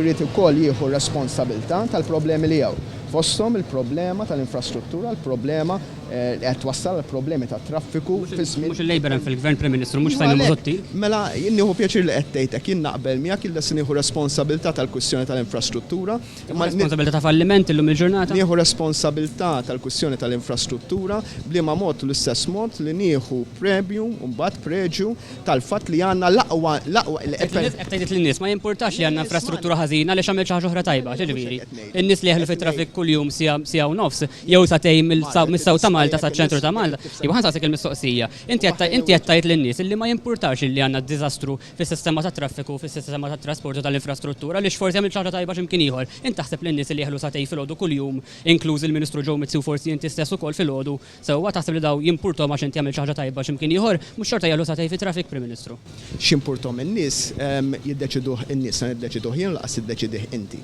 Irid ukoll jieħu responsabilità tal-problemi li hawn. Fosthom il-problema tal-infrastruttura, il-problema li qed twassal għal problemi ta' traffiku fi żmien. Mhux il-Labour hemm fil-Gvern, Prim Ministru, mhux Simon Busuttil. Mela, jien nieħu pjaċir li qed tgħid hekk, jien naqbel miegħek illi se nieħu responsabilità tal-kwistjoni tal-infrastruttura. Imma responsabilità ta' falliment illum il-ġurnata? Nieħu responsabilità tal-kwistjoni tal-infrastruttura b'liema mod l-istess mod li nieħu premju u mbagħad preġju tal-fatt li għandna l-aqwa, l-aqwa. Qed tgħid lin-nies ma jimpurtax li għandna infrastruttura ħażina għaliex għamilt xi ħaġa oħra tajba, x'jiġifieri? In-nies li jeħlu fit-traffic kuljum siegħa, siegħa u nofs, jew sagħtejn mis-South ta' Malta saċ-ċentru ta' Malta. Iva, ħa nsaqsik il-mistoqsija. Inti qed inti qed tgħid lin-nies illi ma jimpurtax illi għandna diżastru fis-sistema tat-traffiku, fis-sistema tat-trasport u tal-infrastruttura għaliex forsi għamilt xi ħaġa tajba x'imkien ieħor. Int taħseb li n-nies li jeħlu sagħtejn filgħodu kuljum, inkluż il-Ministru Joe Mizzi u forsi inti stess ukoll filgħodu, Sewwa, taħseb li dawn jimpurthom għax inti għamilt xi ħaġa tajba xi mkien ieħor? Mhux xorta jeħlu sagħtejn fit-traffic, Prim Ministru? X'jimpurthom in-nies, jiddeċiduh in-nies, la niddeċiduh jien u lanqas tiddeċidih inti.